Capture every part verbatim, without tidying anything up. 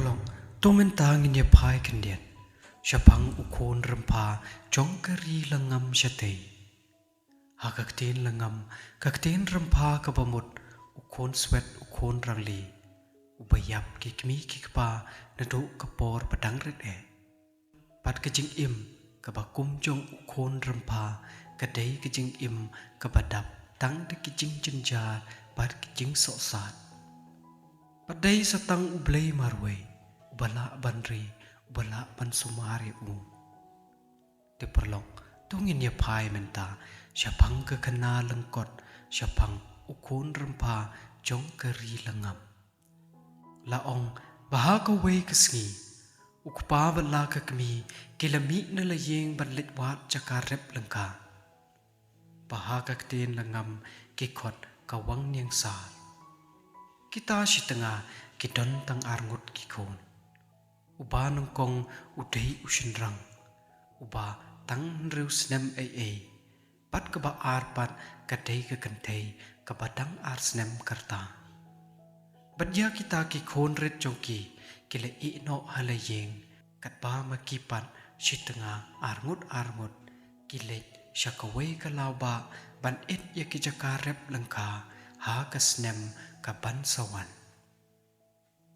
Long, to mynta ngin ïa phai khyndiat shaphang u khun rympa jong ka ri Langam shatei. Ha ka ktien Langam, ka ktien rympa kaba mut u khun swet u khun rangli, uba ïap ki kmie ki kpa naduh ka por ba dang rit eh. Bad ka jingim kaba kum jong u khun rympa ka dei ka jingim kaba dap tang da ki jingjynjar bad ki jingsohsat. Bad dei sa tang U Blei marwei uba lah ban ri, uba lah ban sumar ïa u. Te paralok, to ngin ïa phai mynta shaphang ka khynnah lyngkot, shaphang u khun rympa jong ka ri Langam. La ong ba ha kawei ka sngi, u kpa bad la ka kmie ki la mih na la ïing ban leit wad jaka rep lyngkha, ba ha ka ktien Langam ki khot ka wang niang sar. Kita shi tnga ki don tang ar ngut ki khun. Uba nyngkong u dei u shynrang uba tang hynriew snem ei ei, bad kaba ar pat ka dei ka kynthei kaba dang ar snem ka rta. Bad ïa kita ki khun rit jong ki, ki la ïeh noh ha la ïing, katba ma ki pat shi tnga ar ngut ar ngut ki leit sha kawei ka lawbah ban ïeit ïa ki jaka rep lyngkha ha ka snem ka ban sa wan.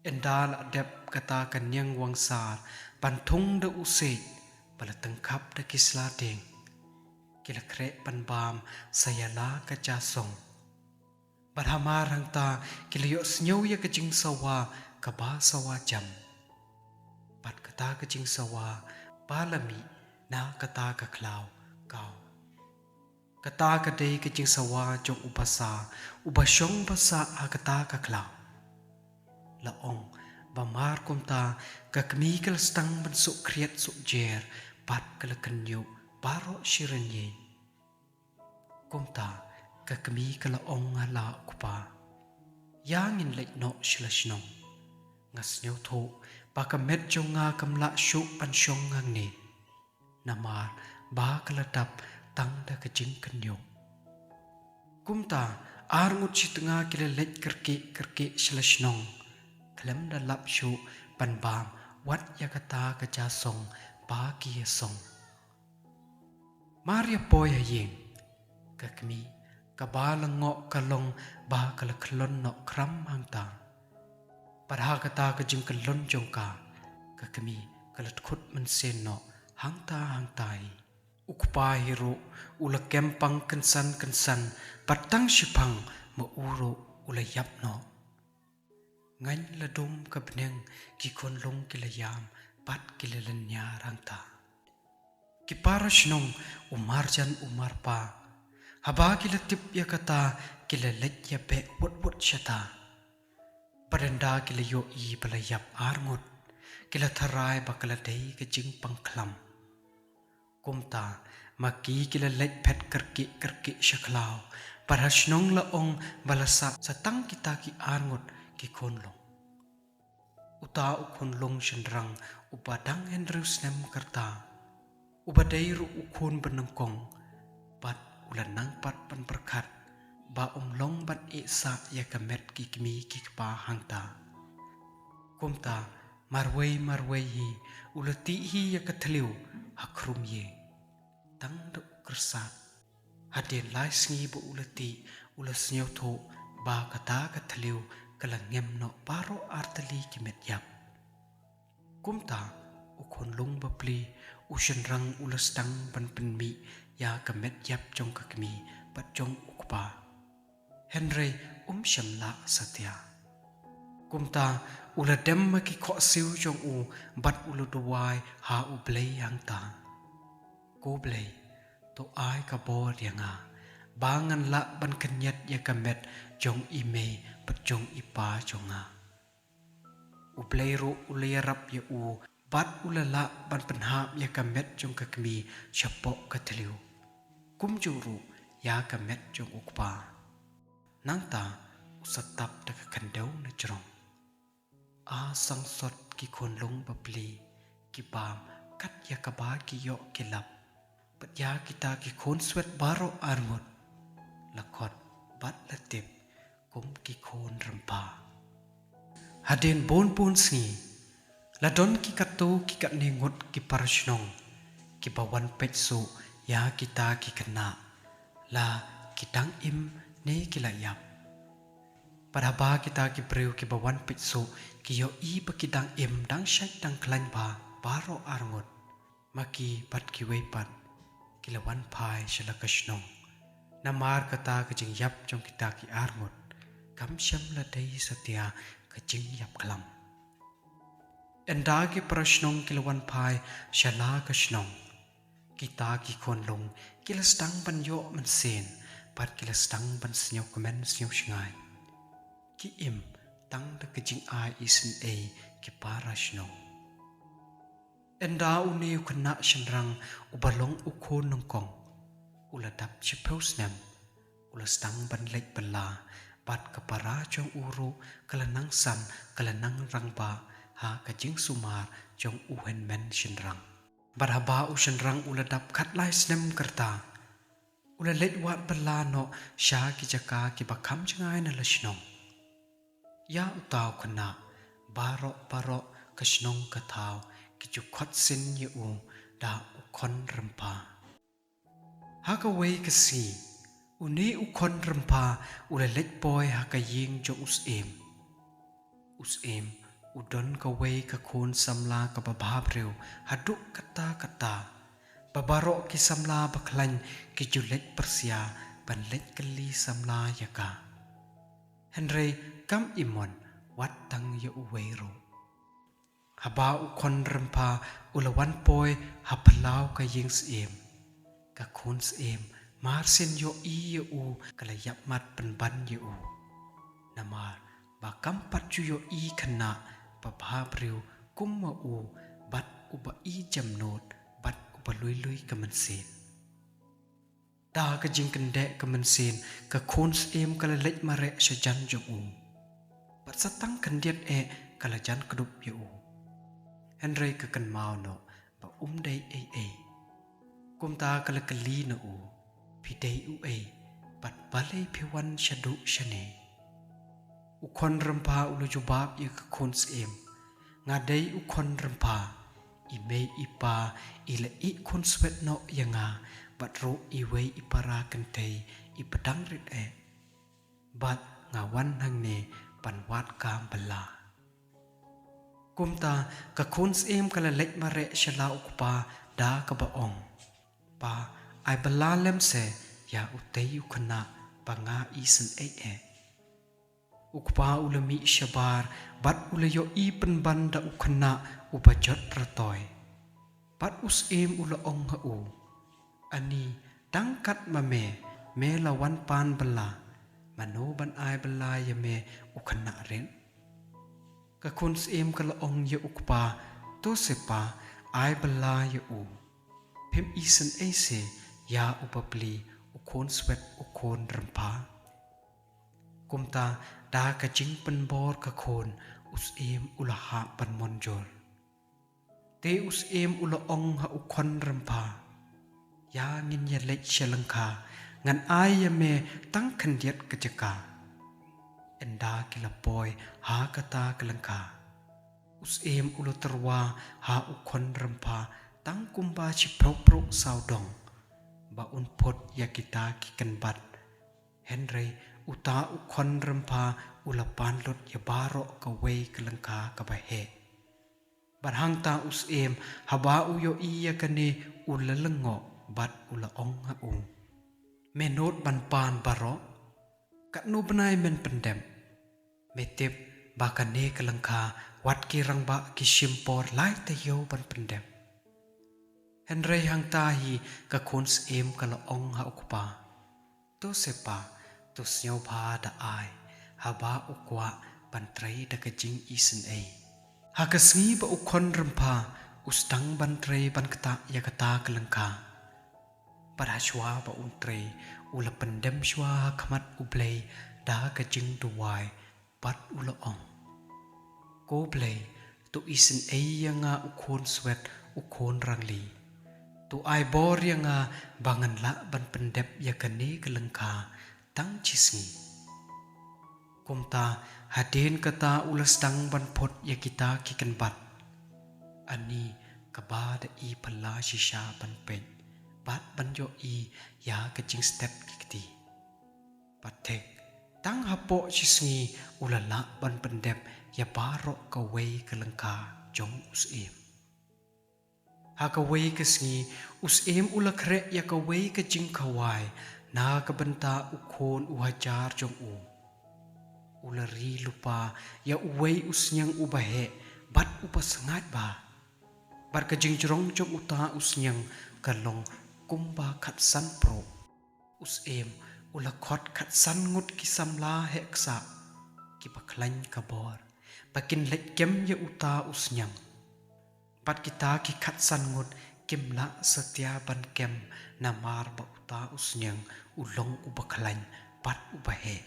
Ynda la dep kata ka niang wang sar ban thung da u siej ba la tyngkhap da ki sla dieng, ki la khreh ban bam sa ïa la ka ja song. Bad hamar hangta ki la ïohsngew ïa ka jingsawa kaba sawa jam. Bad kata ka jingsawa ba la mih na kata ka khlaw kaw. Kata ka dei ka jingsawa jong u basa, uba shong basa ha kata ka khlaw. La ong ba mar kumta ka kmie ka la sdang ban suh khriat suh jer bad ka la kynñiuh baroh shi rynïeng. Kumta ka kmie ka la ong ha la u kpa, ïa ngin leit noh sha la shnong. Nga sngewthuh ba ka met jong nga kam lah shuh ban shong hangne, namar ba ka la dap tang da ka jingkynñiuh. Kumta ar ngut shi tnga ki la leit kyrkieh kyrkieh sha la shnong, khlem da lap shuh ban bam wat ïa kata ka ja song ba ki ïa song. Mar ïa poi ha ïing, ka kmie kaba la ngoh ka long ba ka la khlon noh khram hangta. Bad ha kata ka jingkhlon jong ka, ka kmie ka la dkhot mynsiem noh hangta hangta hi. U kpa hi ruh u la kem pang kynsan kynsan, bad tang shiphang ma u ruh u la ïap noh. Ngaiñ la dum ka bneng, ki khunlung ki la ïam bad ki la lynñiar hangta. Ki para shnong, u marjan u marpa, haba ki la tip ïa kata ki la leit ïa beh wut wut shata. Bad ynda ki la ïohi ba la ïap ar ngut, ki la tharai ba ka la dei ka jingpang khlam. Kumta ma ki ki la leit phet kyrkieh kyrkieh sha khlaw, bad ha shnong la ong ba la sah sa tang kita ki ar ngut ki khunlung. Uta u khunlung shynrang uba dang hynriew snem ka rta, uba dei ruh u khun ba nyngkong, bad u la nang pat ban pyrkhat ba um long ban ïeh sah ïa ka met ki kmie ki kpa hangta. Kumta marwei marwei hi u la tih hi ïa ka thliew ha khrum ïing. Tang da u kyrsad. Hadien lai sngi ba u la tih, u la sngewthuh ba kata ka thliew ka la ngem noh baroh artylli ki met ïap. Kumta u khunlung bapli, u shynrang u la sdang ban pynmih ïa ka met ïap jong ka kmie bad jong u kpa. Hynrei um shym lah satia. Kumta u la dem ma ki khohsiew jong u bad u la duwai ha U Blei hangta. Ko Blei, to ai ka bor ïa nga ba ngan lah ban khynñiat ïa ka met jong i mei bad jong i pa jong nga. U Blei ruh u la ïarap ïa u bad u la lah ban pynhap ïa ka met jong ka kmie shapoh ka thliew, kumjuh ruh ïa ka met jong u kpa. Nangta u sa tap da ka khyndew na jrong. A sangsot ki khunlung bapli, ki bam kat ïa kaba ki ïoh ki lap. Bad ïa kita ki khun swet baroh arngut la khot bad la tip kum ki khun rympa. Hadien bun bun sngi, La don ki katto ki katne ngut ki para shnong kiba wan peit shuh ïa kita ki khynnah, la ki dang im ne ki la ïap. Bad haba kita ki briew kiba wan peit shuh ki ïohi ba ki dang im, dang shait dang khlaiñ bha baroh ar ngut, ma ki bad kiwei pat ki la wan phai sha la ka shnong. Namar kata ka jingïap jong kita ki ar ngut kam shym la dei satia ka jingïap khlam. Ynda ki para shnong ki la wan phai sha la ka shnong, kita ki khunlung ki la sdang ban ïoh mynsiem bad ki la sdang ban sngewkmen sngewsngaiñ. Ki im tang da ka jingai isynei ki para shnong. Ynda une u khynnah shynrang uba long u khun nyngkong u la dap shiphew snem, u la sdang ban leit bylla, bad ka para jong u ruh ka la nang san, ka la nang rangbah ha ka jingsumar jong u hynmen shynrang. Bad haba u shynrang u la dap khatlai snem ka rta, u la leit wad bylla noh sha ki jaka kiba kham jngai na la shnong. Ïa uta u khynnah, baroh baroh ka shnong ka thaw ki ju khot sien ïa u da u Khun Rymphang. Ha kawei ka sngi, une u Khun Rymphang u la leit poi ha ka ïing jong u Syiem. U Syiem u don kawei ka khun samla kaba bhabriew haduh katta katta, ba baroh ki samla bakhlaiñ ki ju leit pyrshah ban leit kylli samla ïa ka. Hynrei kam im mon wat tang ïa uwei ruh. Haba u Khun Rymphang u la wan poi ha phyllaw ka ïing Syiem, ka khun Syiem mar sien ïohi ïa u ka la ïapmat pynban ïa u. Namar ba kam pat ju ïohi khynnah ba bhabriew kum ma u, bad uba i jemnud, bad uba lui lui ka mynsiem. Da ka jingkyndeh ka mynsiem, ka khun Syiem ka la leit mareh sha jan jong u. Bad sa tang khyndiat eh ka la jan kdup ïa u. Hynrei ka kynmaw noh ba um dei ei ei. Kumta ka la kylli na u, "Phi dei uei, bad balei phi wan shaduh shane?" U Khun Rymphang u la jubab ïa ka khun Syiem, "Nga dei u Khun Rymphang, i mei i pa i la ïeh khunswet noh ïa nga, bad ruh iwei i para kynthei i ba dang rit eh. Bad nga wan hangne ban wad kam bylla." Kumta ka khun Syiem ka la leit mareh sha la u kpa da kaba ong, "Pa, ai bylla lem se ïa utei u khynnah ba nga isynei eh." U kpa u la mih shabar, bad u la ïohi pynban da u khynnah uba jot ratoi. Bad u Syiem u la ong ha u, "Ani, dang kat ma me, me la wan pan bylla, mano ban ai bylla ïa me u khynnah rit?" Ka khun Syiem ka la ong ïa u kpa, "To se pa, ai bylla ïa u. Phim isynei se ïa u bapli u khunswet u Khun Rymphang?" Kumta da ka jingpynbor ka khun, u Syiem u la hap ban mynjur. Te u Syiem u la ong ha u Khun Rymphang, "Ïa ngin ïa leit sha lyngkha, ngan ai ïa me tang khyndiat ka jaka." Ynda ki la poi ha kata ka lyngkha, u Syiem u la tyrwa ha u Khun Rymphang tang kumba shiphew pruh sawdong, ba un phut ïa kita ki kynbat. Hynrei uta u Khun Rymphang u la pan lut ïa baroh kawei ka lyngkha kaba heh. Bad hangta u Syiem, haba u ïohi ïa kane, u la lyngngoh bad u la ong ha u, "Me nud ban pan baroh? Katno bnai men pyndep? Me tip ba kane ka lyngkha wat ki rangbah ki shim por lai taïew ban pyndep." Hynrei hangta hi ka khun Syiem ka la ong ha u kpa, "To se pa, to sngewbha da ai, haba u kwah ban trei da ka jingisynei." Ha ka sngi ba u Khun Rymphang u sdang ban trei ban ktah ïa kata ka lyngkha, bad ha shuwa ba un trei, u la pyndem shuwa ha khmat U Blei da ka jingduwai, bad u la ong, "Ko Blei, to isynei ïa nga u khunswet u khun rangli. To ai bor ïa nga ba ngan lah ban pyndep ïa kane ka lyngkha tang shi sngi." Kumta hadien kata u la sdang ban phut ïa kita ki kynbat. Ani kaba da i phylla shisha ban peit bad ban ïohi ïa ka jingstet ki kti. Bad thik tang hapoh shi sngi u la lah ban pyndep ïa baroh kawei ka lyngkha jong u syiem. Ha kawei ka sngi u syiem u la khreh ïa kawei ka jingkhawai na ka bynta u khun u hajar jong u. U la ri lypa ïa uwei u sniang uba heh bad uba sngaid bha. Bad ka jingjrong jong uta u sniang ka long kumba khatsan pruh. U syiem u la khot khatsan ngut ki samla heh ksah kiba khlaiñ ka bor ba kin leit kem ïa uta u sniang. Bad kita ki khatsan ngut kim lah satia ban kem namar ba uta u sniang u long uba khlaiñ bad uba heh.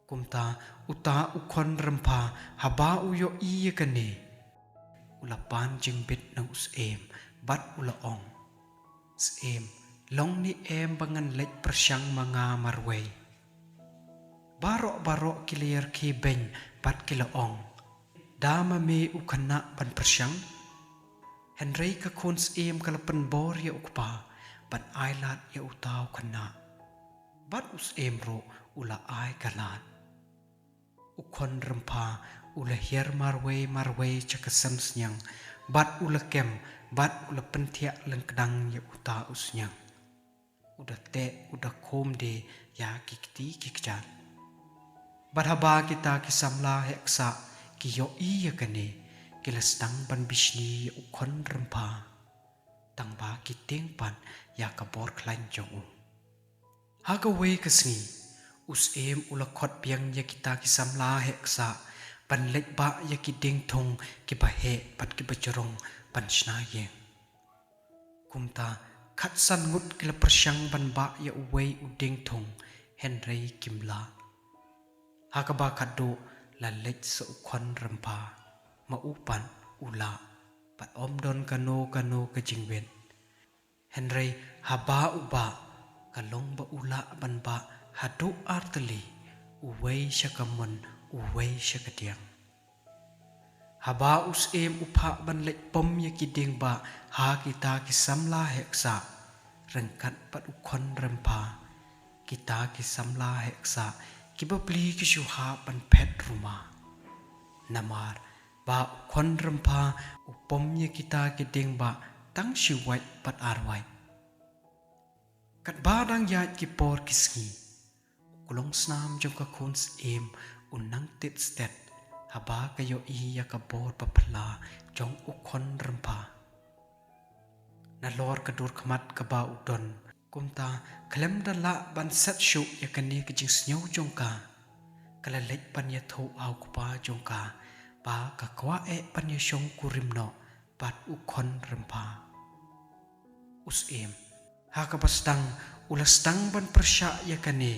Kumta uta u khun rympha haba u ïohi ïa kane u la pan jingbit na u syiem bad u la ong, "Syiem, long ne em ba ngan leit pyrshang ma nga marwei?" Baroh baroh ki la ïarkhie beiñ bad ki la ong, "Da ma me u khynnah ban pyrshang?" Hynrei ka khun syiem ka la pynbor ïa u kpa ban ai lad ïa uta u khynnah. Bad u syiem ruh u la ai ka lad. U khun rympha u la hiar marwei marwei sha ka sem sniang bad u la kem bad u la pynthiah lyngkdang ïa uta u sniang. U da teh u da khum de ïa ki kti ki kjat. Bad haba kita ki samla heh ksah ki ïohi ïa kane ki la sdang ban bishni ïa u khun rympha. Tang ba ki tieng pat ïa ka bor khlaiñ jong u. Ha kawei ka sngi u syiem u la khot biang ïa kita ki samla heh ksah ban leit bah ïa ki dieng thung kiba heh bad kiba jrong ban shna ïing. Kumta khatsan ngut ki la pyrshang ban bah ïa uwei u dieng thung hynrei kim lah. Ha kaba khatduh la leit sa u khun rympha, ma u pat u lah bad ym don kano kano ka jingwit. Hynrei haba u bah ka long ba u lah ban bah haduh ar tylli, uwei sha ka mon uwei sha ka diang. Haba u syiem u phah ban leit pom ïa ki dieng bah ha kita ki samla heh ksah ryngkat bad u khun rympha, kita ki samla heh ksah kiba pli ki shu hap ban phet ruma. Namar ba u khun rympha u pom ïa kita ki dieng bah tang shi wait bad ar wait. Katba dang ïaid ki por ki sngi, u klong snam jong ka khun syiem u nang tit stet haba ka ïohi ïa ka bor ba phylla jong u khun rympha. Nalor ka dur khmat kaba u don, kumta khlem da lah ban set shuh ïa kane ka jingsngew jong ka, ka la leit ban ïathuh ha u kpa jong ka ba ka kwah eh ban ïashong kurim noh bad u khun rympha. U syiem ha kaba sdang u la sdang ban pyrshah ïa kane,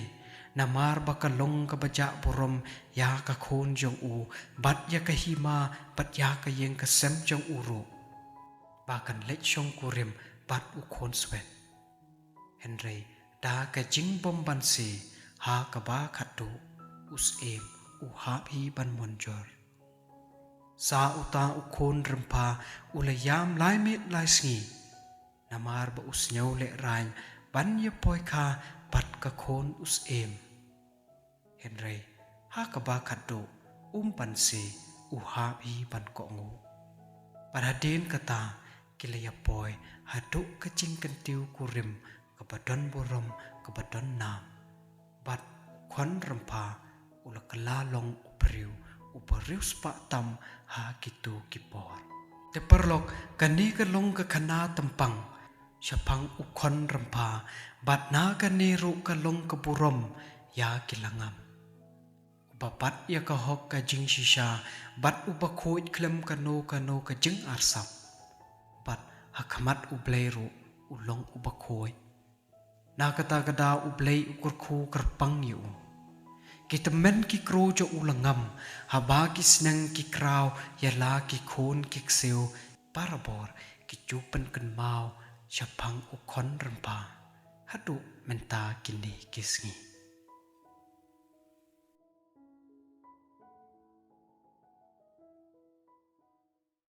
namar ba ka long kaba jah burom ïa ka khun jong u bad ïa ka hima bad ïa ka ïing ka sem jong u ruh, ba kan leit shong kurim bad u khun swet. Hynrei da ka jingbymbanse, ha kaba khatduh u syiem u hap hi ban mon jur. Sa uta u khun rympha u la ïam lai miet lai sngi, namar ba u sngew lehraiñ ban ïa poi kha bad ka khun u syiem. Hynrei ha kaba khatduh um banse, u hap hi ban kohnguh. Bad hadien kata ki la ïa poi haduh ka jingkyntiew kurim kaba don burom kaba don nam. Bad u khun rympha u la kylla long u briew uba riewspah tam ha kito ki por. Te paralok, kane ka long ka khana tympang shaphang u khun rympha bad na kane ruh ka long ka burom ïa ki langam. Uba bat ïa ka hok ka jingshisha bad uba khuid khlem kano kano ka jingarsap. Bad ha khmat U Blei ruh u long uba khuid. Na kata ka daw U Blei u kyrkhu kyrpang ïa u. Ki tymmen ki kro jong u la ngam haba ki sneng ki kraw ïa la ki khun ki ksiew, barabor ki ju pynkynmaw shaphang u khun rympha haduh mynta kine ki sngi.